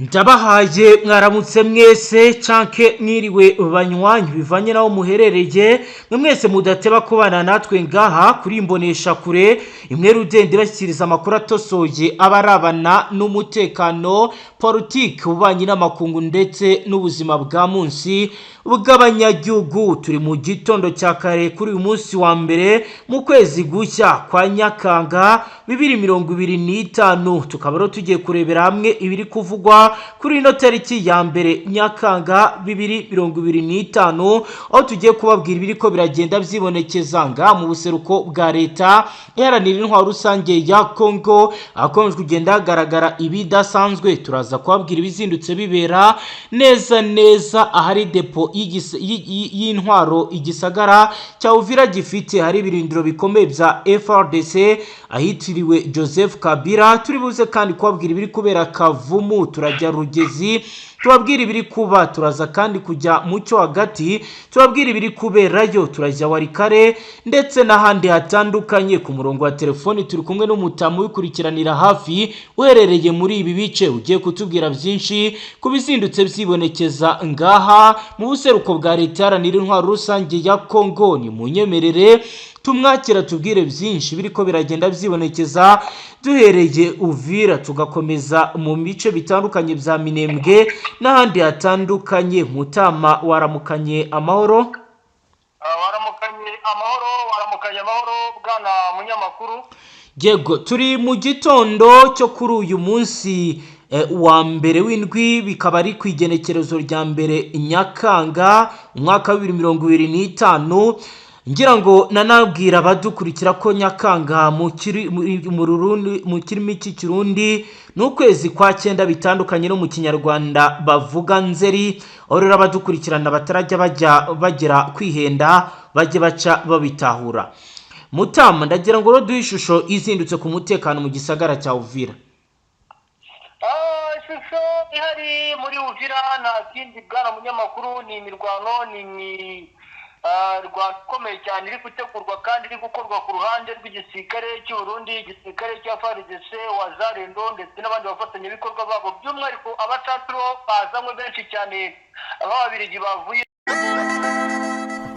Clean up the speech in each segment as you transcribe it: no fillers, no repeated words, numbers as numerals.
Ndabahaye mwaramutse mwese canke mwiriwe banywanyi, bivanye naho muherereye. Mwe mwese mudateba kubana natwe ngaha kuri Imbonesha Kure imwe rudende, bashyikiriza amakuru atosoye abarabana n'umutekano, politiki, ububanyi n'amakungu ndetse n'ubuzima bwa munsi bw'abanyagihugu. Turi mu gitondo cya kare kuri uyu munsi wa mbere mu kwezi gushya kwa Nyakanga 2025. Tukaba rero tugiye kurebera hamwe ibiri kuvugwa kuri ino tariki ya 1 Nyakanga 2025, aho tugiye kubabwira ibiri ko biragenda byibonekeza ngaha mu buseruko bwa Leta Iharanira Intwaro Rusange ya Kongo, ahakomeje kugenda hagaragara ibidasanzwe. Turaza kubabwira ibizindutse bibera neza neza ahari depo y'intwaro igisagara cya Uvira gifite, hari ibirindiro bikomeye bya FARDC ahitiriwe Joseph Kabila. Turi buze kandi kubabwira ibiri kubera Kavumu, turajya Rugezi tubabwira ibiri kuba, turaza kandi kujya mu cyo hagati tubabwira ibiri kuberayo, turajya Walikale ndetse n'ahandi hatandukanye. Ku murongo wa telefoni turi kumwe n'umutamu wikurikiranira hafi uherereye muri ibi bice, ugiye kutubwira byinshi ku bizindutse byibonekeza ngaha mu buseruko bwa Leta Iharanira Intwaro Rusange ya Kongo. Ni munyemerere tumwakira, tubwire byinshi biriko biragenda byibonekeza, duhereye Uvira tugakomeza mu bice bitandukanye bya Minembwe n'ahandi hatandukanye. Mutama, waramukanye amahoro? Waramukanye amahoro, waramukanye amahoro, bwana munyamakuru. Yego, turi mu gitondo cyo kuri uyu munsi wa mbere w'indwi, bikaba ari ku igenekerezo rya 1 Nyakanga umwaka wa 2025. Ngira ngo nanabwira abadukurikira ko Nyakanga mu kirimi cy'Ikirundi ni ukwezi kwa cyenda, bitandukanye no mu Kinyarwanda bavuga Nzeri. Aho rero abadukurikirana batarajya bajya bagera kwihenda, bajye baca babitahura. Mutama, ndagira ngo rero duhe ishusho izindutse ku mutekano mu gisagara cya Uvira. Ishusho ihari muri Uvira nta kindi, bwana munyamakuru, ni imirwano, ni imirwano ikomeye cyane iri gutegurwa kandi iri gukorwa ku ruhande rw'igisirikare cy'u Burundi, igisirikare cya FARDC, Wazalendo ndetse n'abandi bafatanyabikorwa babo, by'umwihariko abacaturo bazanywe benshi cyane b'Ababirigi bavuye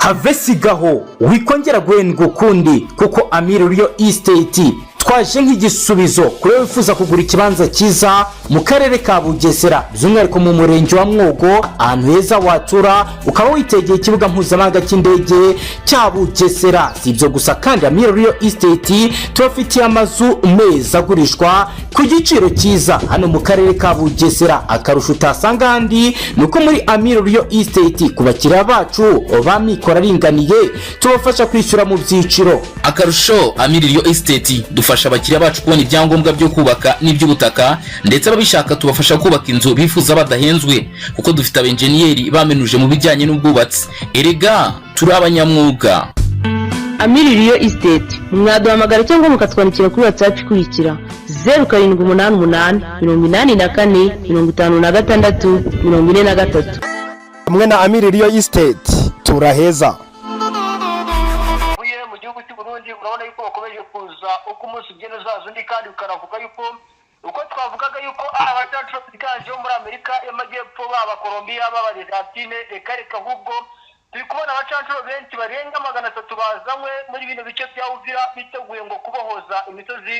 Have sigaho, wikongera guhendwa ukundi, kuko Amiri Real Estate twaje nk'igisubizo kuri wowe wifuza kugura ikibanza cyiza mu karere ka Bugesera, by'umwihariko mu murenge wa Mwogo, ahantu heza watura ukaba witegeye ikibuga mpuzamahanga cy'indege cya Bugesera. Si ibyo gusa kandi, Amiri Real Estate tubafitiye amazu meza agurishwa ku giciro cyiza hano mu karere ka Bugesera. Akarusho utasanga ahandi ni uko muri Amiri Real Estate, ku bakiriya bacu ba mikoro aringaniye, tubafasha kwishyura mu byiciro. Akarusho, Amiri Real Estate dufasha abakiriya bacu kubona ibyangombwa byo kubaka n'iby'ubutaka, ndetse ababishaka tubafasha kubaka inzu bifuza badahenzwe, kuko dufite abenjeniyeri bamenuje mu bijyanye n'ubwubatsi. Erega turi abanyamwuga. Amiri Real Estate, mwaduhamagara cyangwa mukatwandikira kuri WhatsApp ikurikira: 0788845643. Hamwe na Amiri Real Estate turaheza. Bavuye mu gihugu cy'u Burundi. Urabona yuko bakomeje kuza uko umunsi ugenda uzaza undi, kandi ukanavuga yuko uko twavugaga yuko ari abacancuro biganje bo muri Amerika y'Amajyepfo, baba Colombia, baba Argentine, reka reka, ahubwo turi kubona abacancuro benshi barenga 300 bazanywe muri bino bice bya Uvira, biteguye ngo kubohoza imisozi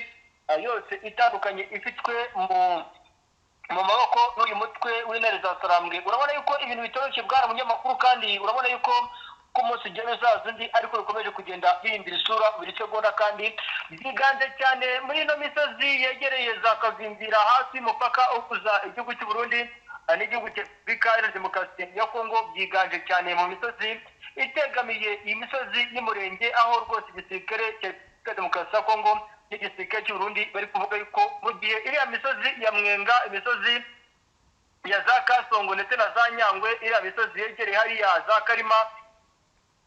yose itandukanye ifitwe mu maboko n'uyu mutwe w'Intare za Sarambwe. Urabona yuko ibintu bitoroshye, bwana munyamakuru, kandi urabona yuko ko umunsi ugenda uzaza undi ariko bikomeje kugenda bihindura isura buri segonda, kandi byiganje cyane muri ino misozi yegereye za Kavimvira, hafi y'umupaka uhuza igihugu cy'u Burundi n'igihugu cya Repubulika Iharanira Demokarasi ya Kongo. Byiganje cyane mu misozi itegamiye iyi misozi y'Umurenge, aho rwose igisirikare cya Repubulika ya Demokarasi ya Kongo n'igisirikare cy'u Burundi bari kuvuga yuko mu gihe iriya misozi ya Mwenga, imisozi ya za Kasongo ndetse na za Nyangwe, iriya misozi yegereye hariya za Karima,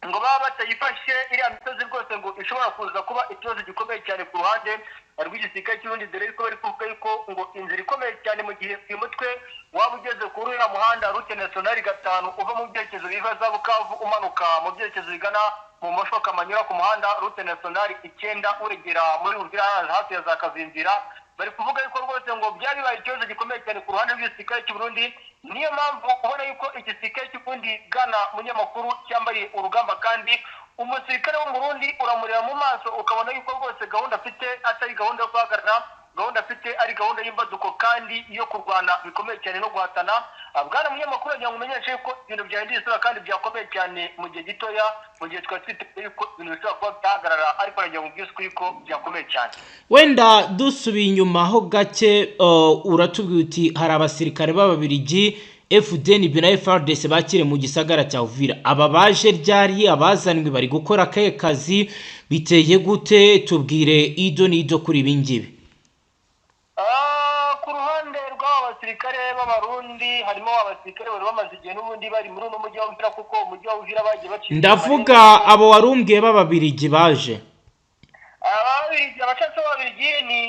ngo baba batayifashe iriya misozi rwose, ngo ishobora kuza kuba ikibazo gikomeye cyane ku ruhande rw'igisirikare cy'Uburundi, dore yuko bari kuvuga yuko ngo inzira ikomeye cyane, mu gihe uyu mutwe waba ugeze kuri uriya muhanda route nationale 5 uva mu byerekezo biva za Bukavu umanuka mu byerekezo bigana mu Moshoka Manyura, ku muhanda route nationale 9 uregera muri Uvira hafi ya za Kavimvira. Bari kuvuga yuko rwose ngo byari bibaye ikibazo gikomeye cyane ku ruhande rw'igisirikare cy'u Burundi. Niyo mpamvu ubona yuko igisirikare cy'u Burundi, bwana munyamakuru, cyambaye urugamba, kandi umusirikare w'Umurundi uramureba mu maso ukabona yuko rwose gahunda afite atari gahunda yo guhagarara, gahunda afite ari gahunda y'imbaduko kandi yo kurwana bikomeye cyane no guhatana. Bwana munyamakuru, agira ngo umenyeshe yuko ibintu byahinduye isura kandi byakomeye cyane mu gihe gitoya, mu gihe twari twiteguye yuko ibintu bishobora kuba byahagarara, ariko nagira ngo ubwize ukuri ko byakomeye cyane. Wenda dusubiye inyuma ho gake, uratubwira uti hari abasirikare b'Ababirigi, FDNB na FARDC bakire mu gisagara cya Uvira. Aba baje ryari? Abazanwe bari gukora akahe kazi? Biteye gute? Tubwire ido n'ido kuri ibi ngibi. Ku ruhande rw'aba basirikare b'Abarundi, harimo abasirikare bari bamaze igihe n'ubundi bari muri uno mujyi wa Uvira, kuko umujyi wa Uvira bagiye bacika. Ndavuga abo warumbwiye b'Ababirigi baje. Ababirigi, abacancuro b'Ababirigi, ni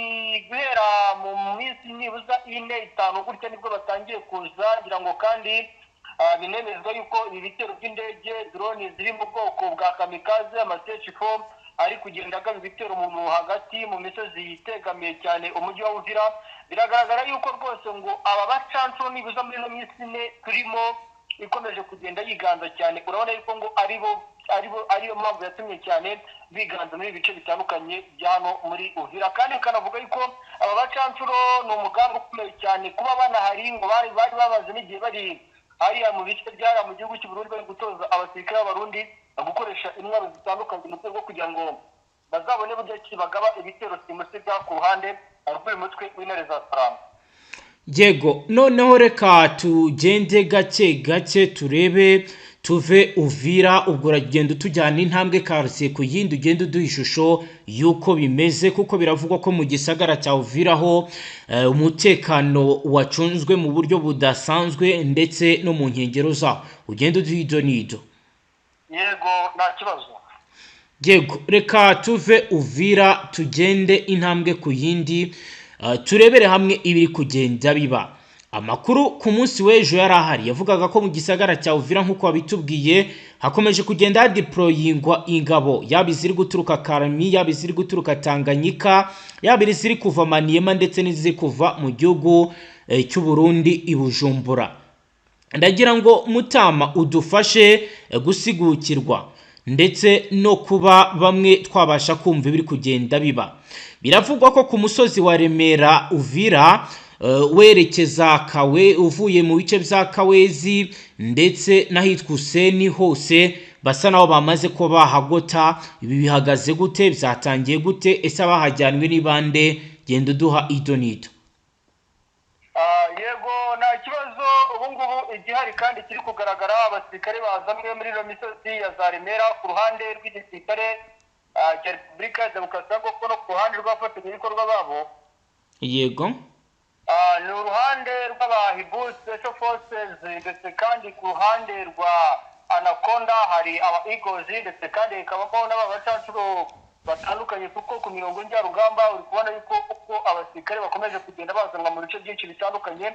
guhera mu minsi nibuza 4, 5 gutya nibwo batangiye kuza, ngira ngo. Kandi binemezwa yuko ibi bitero by'indege, drone ziri mu bwoko bwa kamikaze, amasechifo ari kugenda agaba ibitero mu hagati mu misozi yitegamiye cyane umujyi wa Uvira. Biragaragara yuko rwose ngo aba bacancuro nibuza muri ino minsi 4 turimo ikomeje kugenda yiganza cyane, urabona yuko ngo aribo ariyo mpamvu yatumye cyane biganza muri ibi bice bitandukanye bya hano muri Uvira. Kandi bikanavuga yuko aba bacancuro ni umugambi ukomeye cyane kuba banahari, ngo bari bamaze n'igihe bari hariya mu bice byariya mu gihugu cy'u Burundi, bari gutoza abasirikare b'Abarundi gukoresha intwaro zitandukanye mu rwego rwo kugira ngo bazabone buryo ki bagaba ibitero simusiga ku ruhande rw'uyu mutwe w'Intare za Saranga. Yego, noneho reka tugende gake gake turebe, tuve Uvira. Ubwo uragenda utujyana intambwe karisiye ku yindi, ugenda uduha ishusho y'uko bimeze, kuko biravugwa ko mu gisagara cya Uvira ho umutekano wacunzwe mu buryo budasanzwe, ndetse no mu nkengero zaho. Ugenda uduha ido n'ido. Yego, nta kibazo. Yego, reka tuve Uvira tugende intambwe ku yindi, turebere hamwe ibiri kugenda biba. Amakuru ku munsi w'ejo yari ahari yavugaga ko mu gisagara cya Uvira, nk'uko wabitubwiye, hakomeje kugenda hadeployingwa ingabo, yaba iziri guturuka Karami, yaba iziri guturuka Tanganyika, yaba iziri kuva Maniema, ndetse n'iziri kuva mu gihugu cy'u Burundi i Bujumbura. Ndagira ngo mutama udufashe gusigukirwa ndetse no kuba bamwe twabasha kumva ibiri kugenda biba. Biravugwa ko ku musozi wa Remera Uvira, werekeza Kawe, uvuye mu bice bya Kawezi ndetse n'ahitwa Useni, hose basa naho bamaze ko bahagota. Ibi bihagaze gute? Byatangiye gute? Ese abahajyanwe ni bande? Genda uduha ido n'ido. Yego, nta kibazo. Ubu ngubu igihari kandi kiri kugaragara, abasirikare bazanwe muri ino misozi ya za Remera ku ruhande rw'igisirikare cya Repubulika ya Demokarasi ya Kongo no ku ruhande rw'abafatanyabikorwa babo, ni uruhande rw'Abahibu Special Forces, ndetse kandi ku ruhande rwa Anaconda hari aba Eagles, ndetse kandi hakabamo n'aba bacancuro batandukanye, kuko ku mirongo njyarugamba uri kubona yuko uko abasirikare bakomeje kugenda bazanwa mu bice byinshi bitandukanye.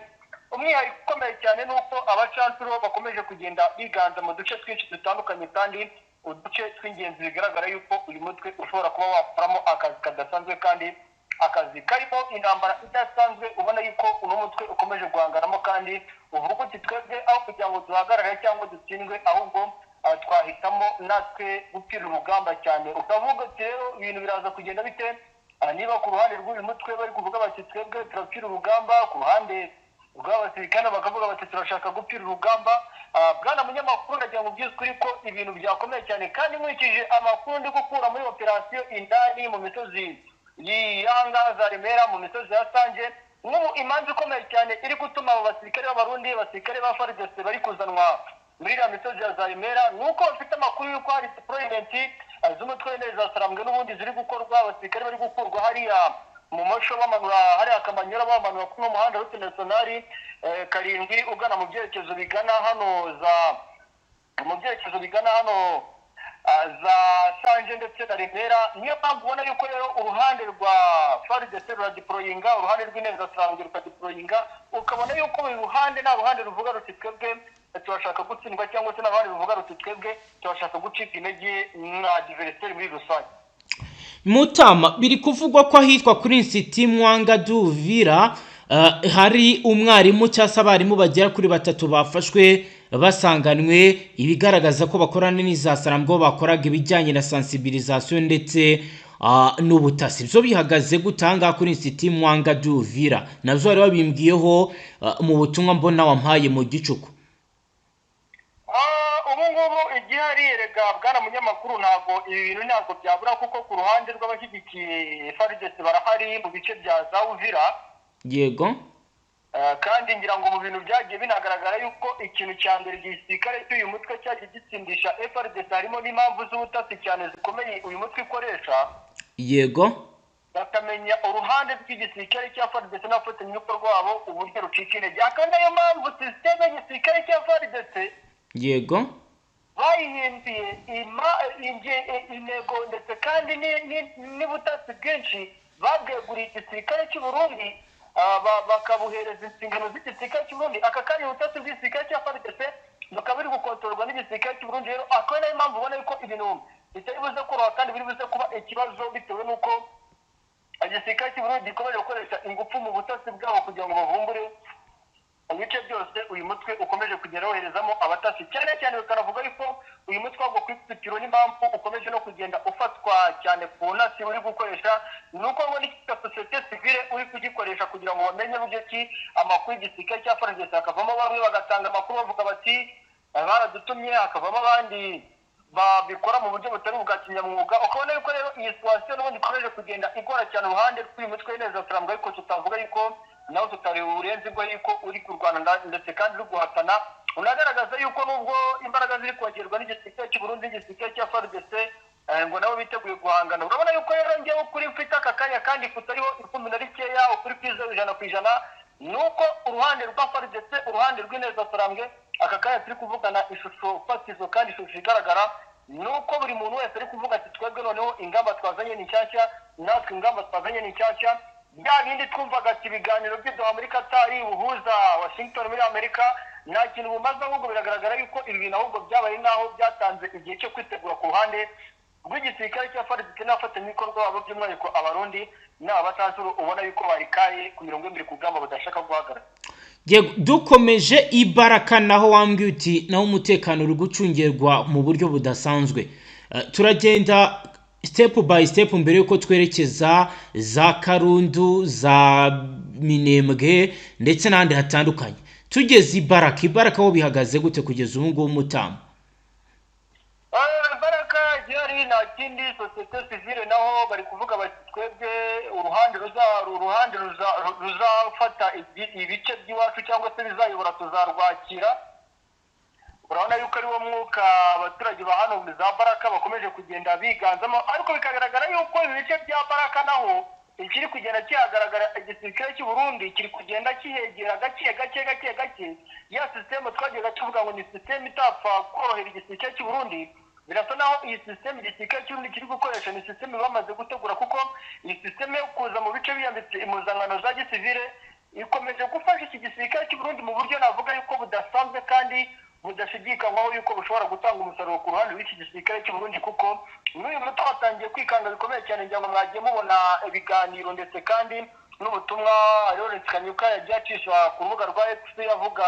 Umwihariko ukomeye cyane ni uko abacancuro bakomeje kugenda biganza mu duce twinshi dutandukanye, kandi uduce tw'ingenzi bigaragara yuko uyu mutwe ushobora kuba wakoramo akazi kadasanzwe, kandi akazi karimo intambara idasanzwe. Ubona yuko uno mutwe ukomeje guhanganamo, kandi uvuga uti twebwe aho kugira ngo duhagarare cyangwa dutsindwe, ahubwo twahitamo natwe gupfira urugamba cyane. Ukavuga uti rero ibintu biraza kugenda bite? Niba ku ruhande rw'uyu mutwe bari kuvuga bati twebwe turapfira urugamba, ku ruhande rw'abasirikare bakavuga bati turashaka gupfira urugamba. Bwana munyamakuru, ndagira ngo ubwize ukuri ko ibintu byakomeye cyane, kandi nkurikije amakuru ndi gukura muri operasiyo indani mu misozi y'ahangaha za Remera, mu misozi ya Sange, nk'ubu impamvu ikomeye cyane iri gutuma abo basirikare b'Abarundi, abasirikare ba FARDC bari kuzanwa muri iriya misozi ya za Remera, ni uko bafite amakuru y'uko hari deployment z'umutwe w'Intare za Sarambwe n'ubundi ziri gukorwa, abasirikare bari gukurwa hariya mu Mosho bamanura hariya Kamanyola, bamanura kuri uno muhanda route nationale 7 ugana mu byerekezo bigana hano za mu byerekezo bigana hano za Sanje ndetse na Remera. Niyo mpamvu ubona yuko rero uruhande rwa FARDC ruradeployinga, uruhande rw'Intare za Sarambwe rukadeployinga, ukabona yuko buri ruhande nta ruhande ruvuga ruti twebwe turashaka gutsindwa, cyangwa se nta ruhande ruvuga ruti twebwe turashaka gucika intege na adversaire muri rusange. Mutama, biri kuvugwa ko ahitwa kuri Institut Mwanga d'Uvira hari umwarimu cyangwa se abarimu bagera kuri batatu bafashwe basanganwe ibigaragaza ko bakorana n'izasarambwo, bakoraga ibijyanye na sensibilisation ndetse n'ubutasi. Byo bihagaze gutanga kuri Institut Mwanga d'Uvira, nabyo wari wabimbwiyeho mu butumwa mbona wampaye mu gicuku. Ubu ngubu igihari erega bwana munyamakuru, ntabwo ibi bintu ntabwo byabura, kuko ku ruhande rw'abashyigikiye FARDC barahari mu bice bya za Uvira. Kandi ngira ngo mu bintu byagiye binagaragara yuko ikintu cya mbere igisirikare cy'uyu mutwe cyagiye gitsindisha FARDC harimo n'impamvu z'ubutasi cyane zikomeye uyu mutwe ukoresha, bakamenya uruhande rw'igisirikare cya FARDC n'abafatanyabikorwa babo uburyo rucika intege. Akaba nayo mpamvu sisiteme y'igisirikare cya FARDC bayihinduye intego, ndetse kandi n'ubutasi bwinshi babweguriye igisirikare cy'u Burundi, bakabuhereza inshingano z'igisirikare cy'u Burundi. Aka kanya ubutasi bw'igisirikare cya FARDC bukaba buri gukontororwa n'igisirikare cy'u Burundi. Rero akaba nayo mpamvu ubona yuko ibintu bitari buze koroha kandi biri buze kuba ikibazo, bitewe n'uko igisirikare cy'u Burundi gikomeje gukoresha ingufu mu butasi bwabo kugira ngo bavumbure ibice byose uyu mutwe ukomeje kugenda woherezamo abatasi. Cyane cyane bikanavuga yuko uyu mutwe wagwa ku ikubitiro, n'impamvu ukomeje no kugenda ufatwa cyane ku ntasi uri gukoresha ni uko ngo n'icya sosiyete sivile uri kugikoresha kugira ngo bamenye buryo ki amakuru y'igisirikare cya FARDC, hakavamo bamwe bagatanga amakuru bavuga bati baradutumye, hakavamo abandi babikora mu buryo butari ubwa kinyamwuga. Ukabona yuko rero iyi situation n'ubundi ikomeje kugenda igora cyane uruhande rw'uyu mutwe neza turambwa, ariko tutavuga yuko nawe tutari uburenze bwo yuko uri kurwana ndetse kandi uri guhatana, unagaragaza yuko nubwo imbaraga ziri kongerwa n'igisirikare cy'u Burundi n'igisirikare cya FARDC, ngo nabo biteguye guhangana. Urabona yuko rero ngewe ukuri mfite aka kanya kandi kutariho ivumbi na rikeya, ukuri kwizewe 100%, ni uko uruhande rwa FARDC, uruhande rw'Inezasarambwe, aka kanya turi kuvugana, ishusho fatizo kandi ishusho igaragara ni uko buri muntu wese ari kuvuga ati twebwe noneho ingamba twazanye ni nshyashya, natwe ingamba twazanye ni nshyashya. Bya bindi twumvaga ati ibiganiro by'i Doha muri Katari buhuza Washington muri Amerika nta kintu bumaze, ahubwo biragaragara yuko ibi bintu ahubwo byabaye nk'aho byatanze igihe cyo kwitegura ku ruhande rw'igisirikare cya FARDC n'abafatanyabikorwa babo, by'umwihariko Abarundi n'abacancuro, ubona yuko barikaye ku mirongo imbere ku rugamba badashaka guhagarara. Yego, dukomeje ibaraka naho wambwiye uti naho umutekano uri gucungirwa mu buryo budasanzwe. Turagenda step by step mbere yuko twerekeza za Karundu, za Minembwe ndetse n'ahandi hatandukanye. Tugeze ibaraka, ibaraka ho bihagaze gute kugeza ubu ngubu, Mutama? Imbaraga gihari nta kindi, sosiyete sivile naho bari kuvuga bati twebwe uruhande ruzafata ibice by'iwacu cyangwa se bizayobora tuzarwakira. Urabona yuko ari wo mwuka abaturage ba hano muri za Baraka bakomeje kugenda biganzamo, ariko bikagaragara yuko ibi bice bya Baraka naho ikiri kugenda kihagaragara, igisirikare cy'u Burundi kiri kugenda kihegera gake gake gake gake. Ya sisiteme twajyaga tuvuga ngo ni sisiteme itapfa korohera igisirikare cy'u Burundi, birasa naho iyi sisiteme igisirikare cy'u Burundi kiri gukoresha ni sisiteme bamaze gutegura, kuko iyi sisiteme yo kuza mu bice biyambitse impuzankano za gisivile ikomeje gufasha iki gisirikare cy'u Burundi mu buryo navuga yuko budasanzwe kandi budashidikanywaho yuko bushobora gutanga umusaruro ku ruhande rw'iki gisirikare cy'u Burundi, kuko n'uyu mutwe watangiye kwikanga bikomeye cyane. Ngira ngo mwagiye mubona ibiganiro ndetse kandi n'ubutumwa Lawrence Kanyuka yagiye acisha ku rubuga rwa X avuga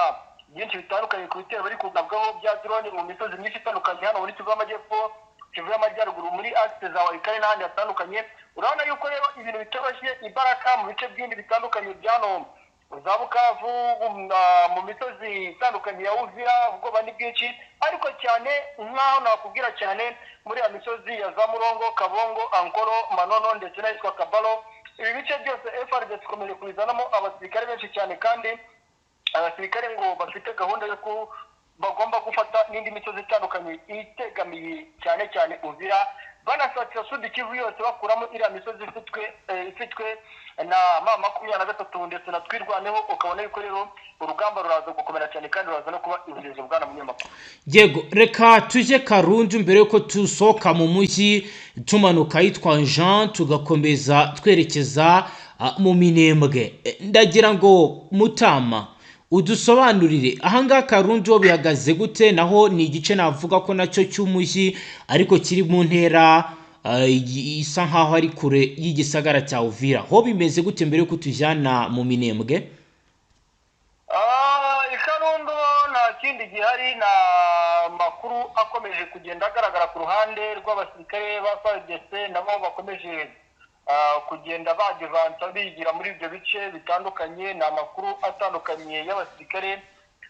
byinshi bitandukanye ku bitero bari kugabwaho bya drone mu misozi myinshi itandukanye hano muri Kivu y'Amajyepfo, Kivu y'Amajyaruguru, muri axe za Walikale n'ahandi hatandukanye. Urabona yuko rero ibintu bitoroshye ibaraka mu bice byindi bitandukanye bya hano za Bukavu, mu misozi itandukanye ya Uvira, ubwoba ni bwinshi, ariko cyane nk'aho nakubwira cyane muri ya misozi ya za Murongo, Kabongo, Ankoro, Manono ndetse n'ahitwa Kabalo. Ibi bice byose FARDC ikomeje kubizanamo abasirikare benshi cyane, kandi abasirikare ngo bafite gahunda yo ku bagomba gufata n'indi misozi itandukanye itegamiye cyane cyane Uvira, banasatira Sud Kivu yose, bakuramo iriya misozi ifitwe na M23 ndetse na Twirwaneho. Ukabona yuko rero urugamba ruraza gukomera cyane kandi ruraza no kuba ihurizo, bwana munyamakuru. Yego, reka tujye Karundu mbere yuko tusohoka mu mujyi, tumanuka ahitwa Jean, tugakomeza twerekeza mu Minembwe. Ndagira ngo Mutama udusobanurire ahangaha Karundu ho bihagaze gute. Naho ni igice navuga ko nacyo cy'umujyi ariko kiri mu ntera. isa nkaho ari kure y'igisagara cya Uvira. Ho bimeze gute mbere yuko tujyana mu Minembwe? Ikarundu nta kindi gihari, na makuru akomeje kugenda agaragara ku ruhande rw'abasirikare ba FARDC, nabo bakomeje kugenda badivansa bigira muri ibyo bice bitandukanye. Ni amakuru atandukanye y'abasirikare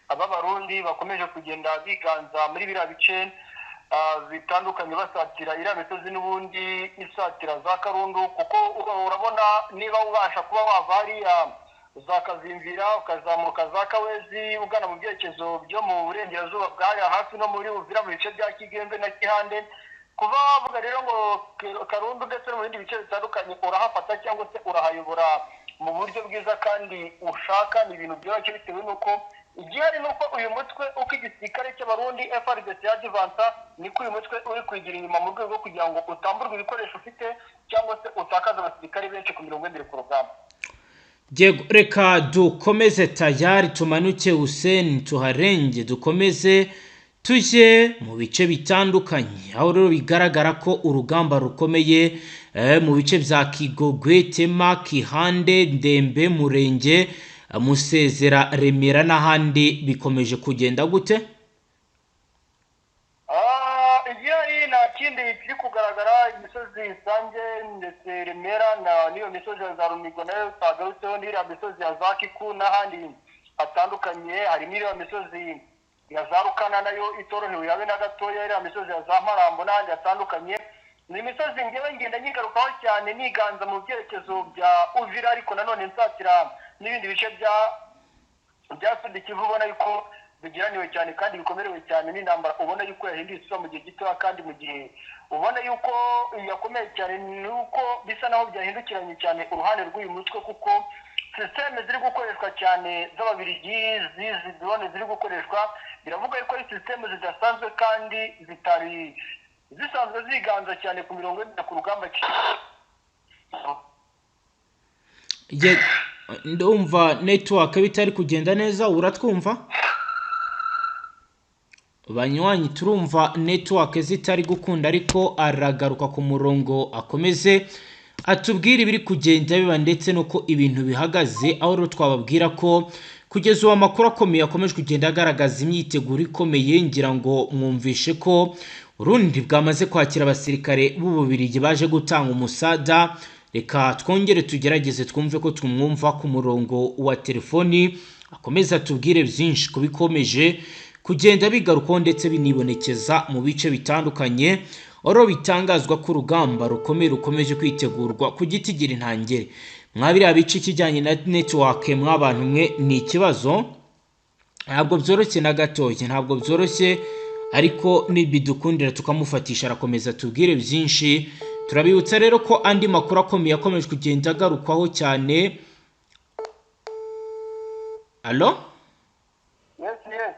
b'Abarundi bakomeje kugenda biganza muri biriya bice bitandukanye, basatira iriya misozi n'ubundi isatira za Karundu, kuko urabona niba ubasha kuba wava hariya za Kazimvira ukazamuka za Kawezi ugana mu byerekezo byo mu burengerazuba bwa hariya hafi no muri Uvira mu bice bya Kigembe na Kihande, kuva wavuga rero ngo Karundu ndetse no mu bindi bice bitandukanye urahafata cyangwa se urahayobora mu buryo bwiza kandi ushaka, ni ibintu byoroshye bitewe n'uko igihari nuko uyu mutwe uko igisirikare cy'Abarundi FARDC yadivansa, niko uyu mutwe uri kwigira inyuma mu rwego rwo kugira ngo utamburwe ibikoresho ufite cyangwa se utakaze abasirikare benshi ku mirongo y'imbere ku rugamba. Yego, reka dukomeze tayari tumanuke Hussein tuharenge dukomeze tujye mu bice bitandukanye, aho rero bigaragara ko urugamba rukomeye mu bice bya Kigogwe, Tema, Kihande, Ndembe, Murenge, Musezera, Remera n'ahandi bikomeje kugenda gute? Igihari nta kindi kiri kugaragara, imisozi Isange ndetse Remera n'iyo misozi ya za Rumigo nayo twagarutseho, n'iriya misozi ya za Kiku n'ahandi hatandukanye, harimo iriya misozi ya za Rukana nayo itorohewe habe na gatoya, iriya misozi ya za Marambo n'ahandi hatandukanye. Ni imisozi ngewe ngenda nyigarukaho cyane niganza mu byerekezo bya Uvira, ariko nanone nsatira n'ibindi bice bya Sud Kivu, ubona yuko bigiraniwe cyane kandi bikomerewe cyane n'intambara, ubona yuko yahinduye isura mu gihe gitoya, kandi mu gihe ubona yuko yakomeye cyane nuko bisa naho byahindukiranye cyane uruhande rw'uyu mutwe, kuko sisiteme ziri gukoreshwa cyane z'Ababiligi, zizi drone ziri gukoreshwa, biravuga yuko ari sisiteme zidasanzwe kandi zitari zisanzwe ziganza cyane ku mirongo y'imbere ku rugamba. Ndumva network bitari kugenda neza, uratwumva? Banywanyi turumva network zitari gukunda, ariko aragaruka ku murongo akomeze atubwire ibiri kugenda biba ndetse nuko ibintu bihagaze. Aho rero twababwira ko kugeza ubu amakuru akomeye akomeje kugenda agaragaza imyiteguro ikomeye, ngira ngo mwumvishe ko Urundi bwamaze kwakira abasirikare b'Ububirigi baje gutanga umusada. Reka twongere tugerageze twumve ko tumwumva ku murongo wa telefoni, akomeza atubwire byinshi kubikomeje kugenda bigarukaho ndetse binibonekeza mu bice bitandukanye. Oro bitangazwa ko urugamba rukomeye rukomeje kwitegurwa ku giti gira intangere. Mwabiriya bice ikijyanye na network mwabantu mwe ni ikibazo, ntabwo byoroshye na gatoya, ntabwo byoroshye, ariko nibidukundira tukamufatisha arakomeza tubwire byinshi. Turabibutsa rero ko andi makuru akomeye akomeje kugenda agarukwaho cyane. Allo? Yes, yes.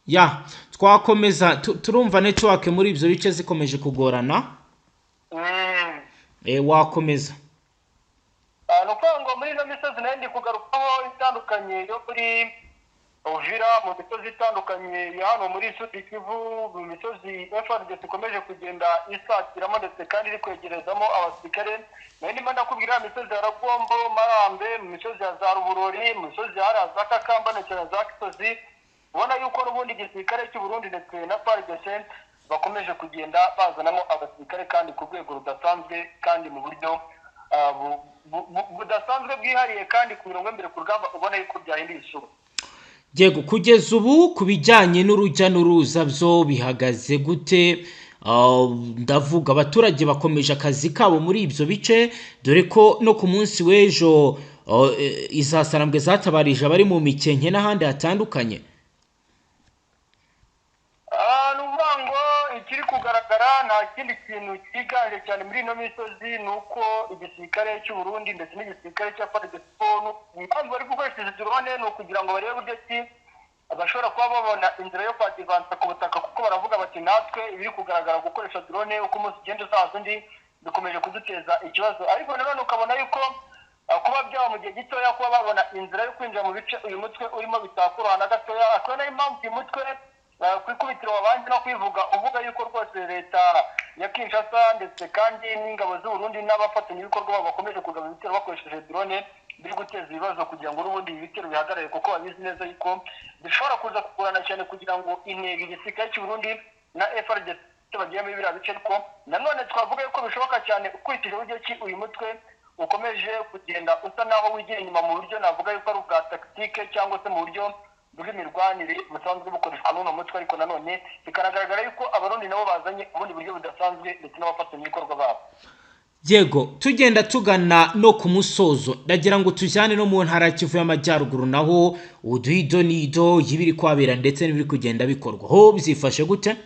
Ya, twakomeza turumva network muri ibyo bice zikomeje kugorana. Wakomeza. Ni ukuvuga ngo muri ino misozi nayo ndi kugarukaho itandukanye yo muri Uvira, mu misozi itandukanye ya hano muri Sud Kivu, mu misozi FARDC ikomeje kugenda isatiramo ndetse kandi iri kwegerezamo abasirikare. Nayo ndimo ndakubwira imisozi ya Ragombo, Marambe, mu misozi ya za Ruburori, mu misozi ya hariya za Kakamba ndetse na za Kisozi, ubona yuko n'ubundi igisirikare cy'u Burundi ndetse na FARDC bakomeje kugenda bazanamo abasirikare kandi ku rwego rudasanzwe kandi mu buryo budasanzwe bwihariye, kandi ku mirongo y'imbere ku rugamba ubona yuko byahinduye isura. Yego, kugeza ubu ku bijyanye n'urujya n'uruza byo bihagaze gute? Ndavuga abaturage bakomeje akazi kabo muri ibyo bice, dore ko no ku munsi w'ejo izasarambwe zatabarije abari mu Mikenke n'ahandi hatandukanye. Ni ukuvuga ngo ikiri kugaragara nta kindi kintu cyiganje cyane muri ino misozi ni uko igisirikare cy'u Burundi ndetse n'igisirikare cya FARDC, impamvu bari gukoresha izi drone ni ukugira ngo barebe uburyo ki bashobora kuba babona inzira yo kwadivansa ku butaka, kuko baravuga bati natwe ibiri kugaragara gukoresha drone uko umunsi ugenda uzaza undi bikomeje kuduteza ikibazo. Ariko nanone ukabona yuko kuba byaba mu gihe gitoya kuba babona inzira yo kwinjira mu bice uyu mutwe urimo bitakoroha na gatoya. Akaba nayo impamvu uyu mutwe ku ikubitiro wabanje no kwivuga uvuga yuko rwose leta Ya Kinshasa ndetse kandi n'ingabo z'u Burundi n'abafatanyabikorwa babo bakomeje kugaba ibitero bakoresheje drone, biri guteza ibibazo kugira ngo n'ubundi ibi bitero bihagarare, kuko babizi neza yuko bishobora kuza kugorana cyane kugira ngo intego igisirikare cy'u Burundi na FARDC bagiye muri biriya bice. Ariko nanone twavuga yuko bishoboka cyane, ukurikije uburyo ki uyu mutwe ukomeje kugenda usa naho wigira inyuma mu buryo navuga yuko ari ubwa tactique cyangwa se mu buryo bw'imirwanire busanzwe bukoreshwa n'uno mutwe. Ariko nanone bikanagaragara yuko Abarundi nabo bazanye ubundi buryo budasanzwe ndetse n'abafatanyabikorwa babo. Yego, tugenda tugana no ku musozo, ndagira ngo tujyane no mu ntara ya Kivu y'Amajyaruguru, naho uduhe idonido y'ibiri kuhabera ndetse n'ibiri kugenda bikorwa. Ho byifashe gute?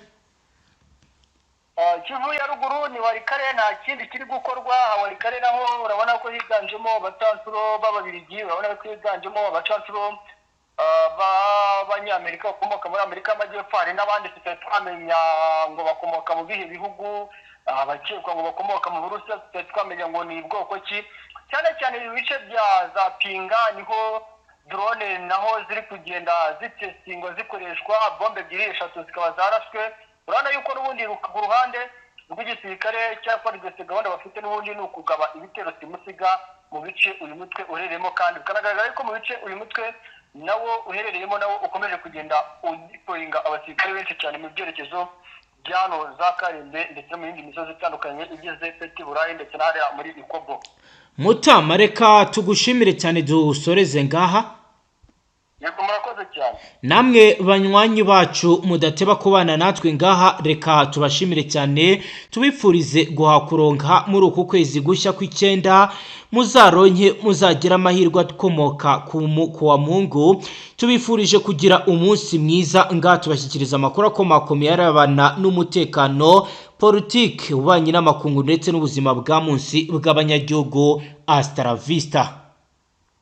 Kivu ya Ruguru ni Walikale, nta kindi kiri gukorwa. Walikale naho urabona ko higanjemo abacancuro b'Ababirigi, urabona ko higanjemo abacancuro b'Abanyamerika bakomoka muri Amerika y'Amajyepfo. Hari n'abandi tutari twamenya ngo bakomoka mu bihe bihugu, abakekwa ngo bakomoka mu Burusiya, tutari twamenya ngo ni bwoko ki. Cyane cyane ibi bice bya za Pinga niho drone naho ziri kugenda zitestingwa, zikoreshwa, bombe ebyiri, eshatu zikaba zarashwe. Urabona yuko n'ubundi ku ruhande rw'igisirikare cya FARDC gahunda bafite n'ubundi ni ukugaba ibitero simusiga mu bice uyu mutwe uherereyemo, kandi bikanagaragara yuko mu bice uyu mutwe nawo uherereyemo nawo ukomeje kugenda udeployinga abasirikare benshi cyane mu byerekezo bya hano za Karembe ndetse no mu yindi misozi itandukanye igeze Peti Burayi ndetse n'ahariya muri Ikobo. Mutama, reka tugushimire cyane, dusoreze ngaha. Yego, murakoze cyane. Namwe banywanyi bacu mudateba kubana natwe ngaha, reka tubashimire cyane, tubifurize guhakuronka muri uku kwezi gushya kw'icyenda, muzaronke, muzagire amahirwe akomoka ku wa Mungu. Tubifurije kugira umunsi mwiza. Ngaha tubashyikiriza amakuru akomakomeye arebana n'umutekano, politiki, ububanyi n'amakungu ndetse n'ubuzima bwa munsi bw'abanyagihugu. Hasta la vista.